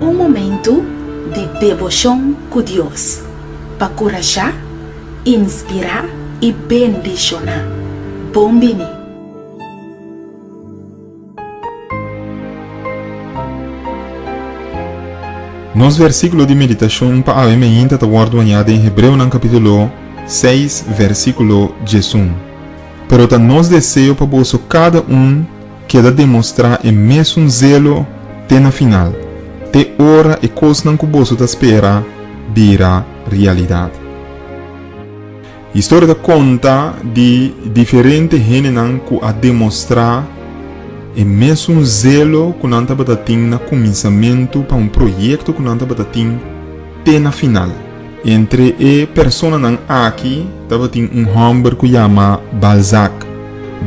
Un momentu di deboshon ku Dios pa kurashá, inspirá i bendishoná. Bon bini! Nos versíkulo di meditashon pa awe meinta ta wòrdu hañá den Hebreonan kapítulo 6 versíkulo 11. Pero ta nos deseo pa boso kada un keda demostrá e mesun zelo te na final, te ora e kosnan ku boso ta spera bira realidat. Historia ta konta di diferente hendenan ku a demostrá e mesun zelo ku nan tabata tin na kuminsamentu pa un proyekto ku nan tabata tin te na final. Entre e personanan aki tabatin un hòmber ku yama Balzac.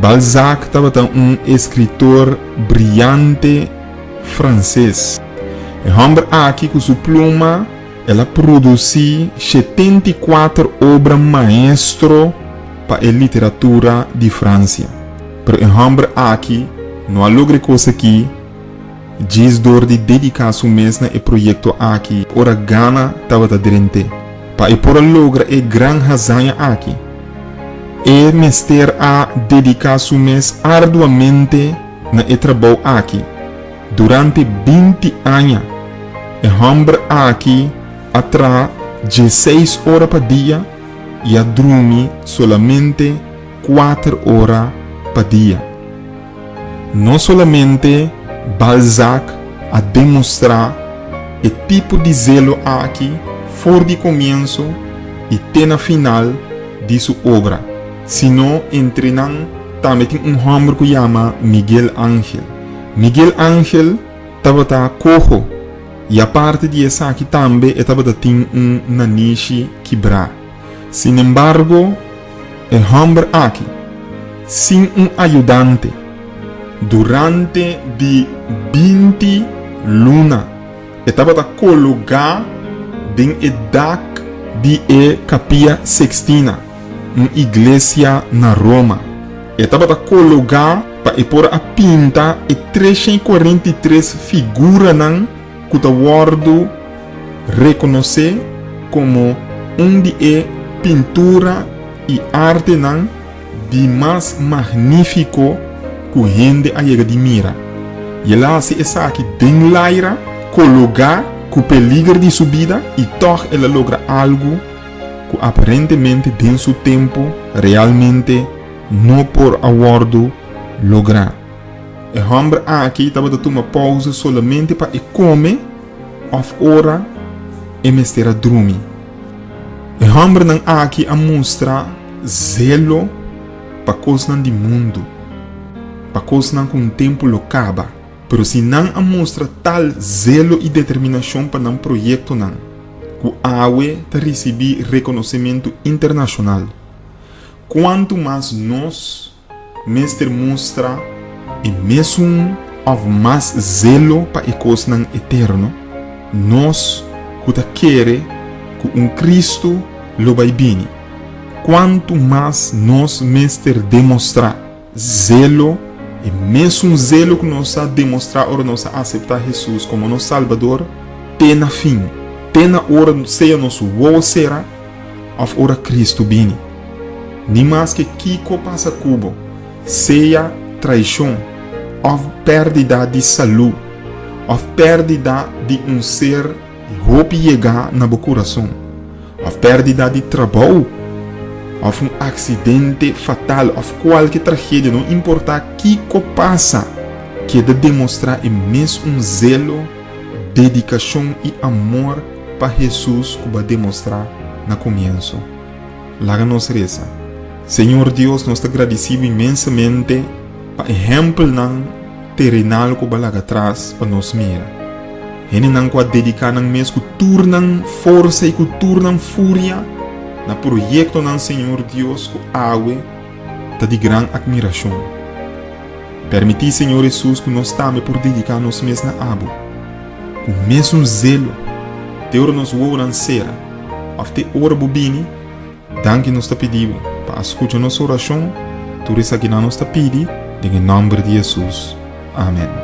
Balzac tabata un eskritor briante franses. E hòmber aki ku su pluma el a produsí 74 obra maestro pa e literatura di Fransia. Pero e hòmber aki no a logra e kos aki Djis dor di dediká su mes na e proyekto aki ora gana tabata drent'é. Pa e por a logra e gran hazaña aki, e mester a dediká su mes arduamente na e trabou aki. Durante 20 aña, e hòmber aki a traha dieseis ora pa dia i a drumi solamente kuater ora pa dia. No solamente Balzac a demostrá e tipo di zelo aki for di komienso i te na final di su obra, sino entre nan tambe tin un hòmber ku yama Miguel Angel. Miguel Angel tabata koho i aparte di esaki tambe e tabata tin un nanishi kibrá. Sinembargo, e hòmber aki, sin un ayudante, durante di 20 luna e tabata kologá den e dak di e Kapia Sextina, un iglesia na Roma. E tabata kologá pa e por a pinta e 343 figuranan ku ta wòrdu rekonosé komo un di e pintura i artenan di mas magnífiko ku hende a yega di mira. I el a hasi esaki den laira, kologá ku peliger di su bida, i tòg el a logra algu ku aparentemente den su tempu realmente no por a wòrdu lográ. E hòmber aki tabata tuma pousa solamente pa e kome òf ora e mester a drumi. E hòmbernan aki a mustra zelo pa kosnan di mundu, pa kosnan ku un tempu lo kaba. Pero si nan a mustra tal zelo i determinashon pa nan proyektonan, ku awe ta risibí rekonosementu internashonal, kuantu mas nos mester mustra e mesun òf mas zelo pa e kosnan eterno, nos ku ta kere ku un Kristu lo bai bini, kuantu mas nos mester demostrá zelo, e mesun zelo ku nos a demostrá ora nos a aseptá Hesus komo nos Salbador, te na fin, te na ora sea nos wowo sera òf ora Kristu bini. Ni maske kiko pasa ku bo, sea traishon òf pèrdida di salú òf pèrdida di un ser hopi yegá na bo kurason òf pèrdida di trabou òf un aksidente fatal òf kualke tragedia, no importá kiko pasa, keda demostrá e mes un zelo, dedikashon i amor pa Hesus ku bo a demostrá na komienso. Laga nos resa. Señor Dios, nos ta gradisí bo inmensamente pa ehèmpelnan terenal ku bo a laga atras pa nos mira. Hendenan ku a dediká nan mes ku tur nan forsa i ku tur nan furia na proyektonan, Señor Dios, ku awe ta di gran atmirashon. Permití, Señor Hesus, ku nos tambe por dediká nos mes na abo ku mesun zelo te ora nos wowonan sera. Òf te ora bo bini, danki nos ta pidi bo pa a skucha nos orashon. Tur esakinan nos ta pidi den e nòmber di Hesus. Amen.